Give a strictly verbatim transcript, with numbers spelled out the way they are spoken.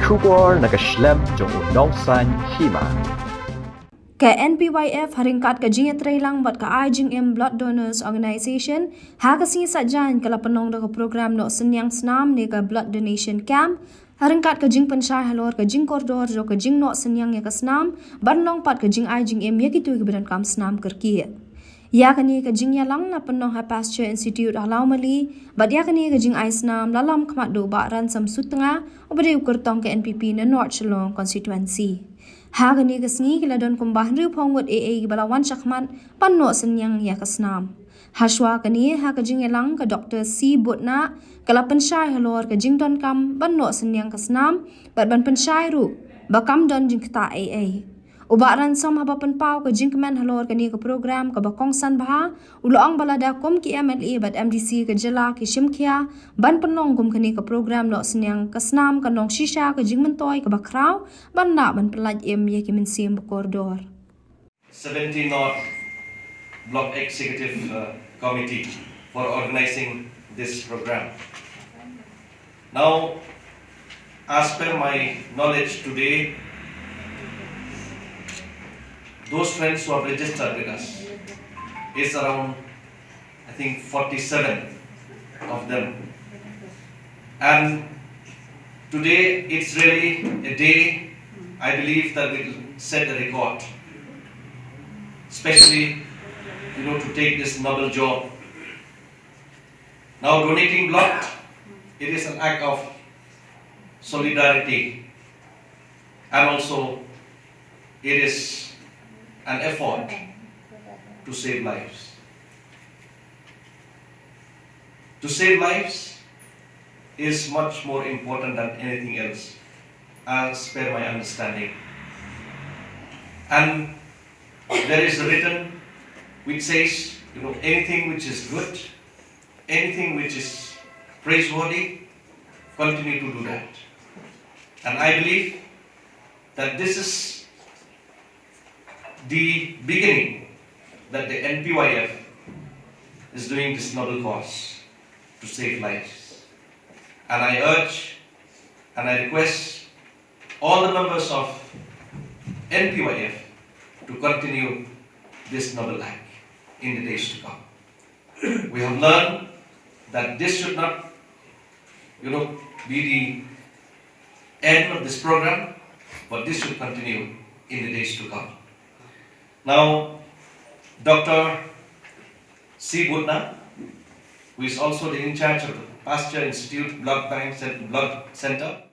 Khubor na ka shlem jong u nongsan hima. Ka N P Y F ha ryngkat ka jingïatreilang bad ka Ai Jingim Blood Donors Organization ha ka sngi Saitjaiñ ka la pynlong da ka program noh synñiang snam ne ka blood donation camp ha ryngkat ka jingpynshai halor ka jingkordor jong ka jingnoh synñiang ïa ka snam ban long pat ka jingai jingim ïa kito kiba donkam snam kyrkieh. Ïa kane ka jingïalang la pynlong ha Pasteur Institute ha Lawmali bad ïa kane ka jingai snam la lam khmat da u Bah Ransom Sutnga uba dei u kyrtong ka N P P na North Shillong Constituency. Ha kane ka sngi ki la don kumba hynriewphew ngut A A kiba la wan shakhmat ban noh synñiang ïa ka snam. Hashwa kane ha ka jingïalang ka Doctor C Butna ka la pynshai halor ka jingdonkam ban noh synñiang ka snam bad ban pynshai ruh ba kam don jingktah A A. U Bah Ransom haba pynpaw ka jingkmen halor kane ka program kaba kongsan bha u la ong ba lada kum ki M L A bad M D C ka jylla ki shim khia ban pynlong kum kane ka program noh synñiang ka snam kan long shisha ka jingmyntoi kaba khraw ban lah ban pyllait im ïa ki mynsiem ba kordor. seventy North Block Executive uh, Committee for organizing this program. Now, as per my knowledge today, those friends who have registered with us is around, I think, forty-seven of them. And today, it's really a day I believe that will set a record, especially, you know, to take this noble job. Now, donating blood, it is an act of solidarity, and also it is an effort to save lives. To save lives is much more important than anything else, as per my understanding. And there is written which says, you know, anything which is good, anything which is praiseworthy, continue to do that. And I believe that this is the beginning that the N P Y F is doing this noble cause to save lives. And I urge and I request all the members of N P Y F to continue this noble act in the days to come. We have learned that this should not, you know, be the end of this program, but this should continue in the days to come. Now, Doctor C Butna, who is also the in charge of the Pasteur Institute Blood Bank Cent- Blood Center,